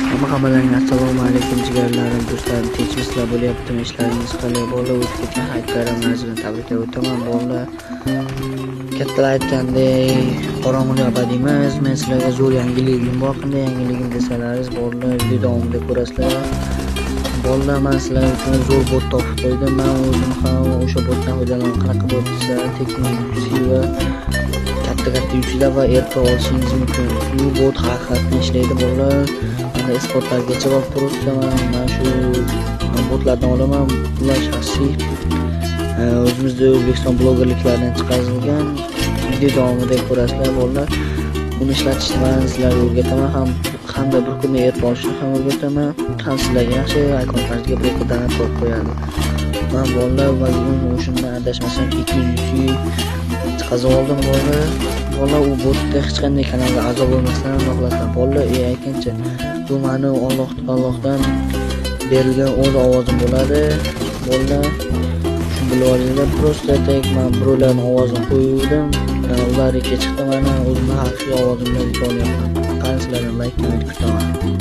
Hammalarga assalomu alaykum, jigarlarim, do'stlarim, tinchmisizlar, bo'lyaptimi, ishlaringiz qalay, bolalar? O'tib ketgan hayit bayramlaringiz bilan tabriklab o'taman, bolalar. Kattalar aytgandek, qorong'ulik abadiy emas. Men sizlarga zo'r yangiligim bor. Qanday yangiligim desalaringiz, bolalar, video davomida ko'rasizlar. Bolalar, man sizlar uchun zo'r bot topib qo'ydim. Man o'zim ham o'sha botdan foydalanaman. Qanaqa bot desanglar, tekin UC va katta katta UClar va RP olishingiz mumkin. Bu bot haqiqatdan ishlaydi, bolalar. Mana, isbotlargacha bor. Просто man shu botlardan olaman. Bular shaxsiy, o'zimizda O'zbekiston blogerliklaridan chiqarilgan. Video davomida ko'rasizlar, bolalar. Buni ishlatishni man sizlarga o'rgataman ham, hamda bir kunda RP olishni ham o'rgataman, ham sizlarga yaxshi akkauntlaringizga bir ikki donat qo'yib qo'yadi. Man, bolalar, bugun o'shanda adashmasam 200 UC chiqazib oldim, bolalar. Bolalar, u botda hech qanday kanalga a'zo bo'lmasdan ham qilasizlar, bolalar. Aytgancha, bu mani Allohdan berilgan o'z ovozim bo'ladi, bolalar, shuni bilib olinglar. Просто так man birovlarni ovozini qo'yuvdim, ularniki chiqdi, mana o'zimni haqiqiy ovozim bilan video olyapman. Qani, sizlardan layk, komment kutaman.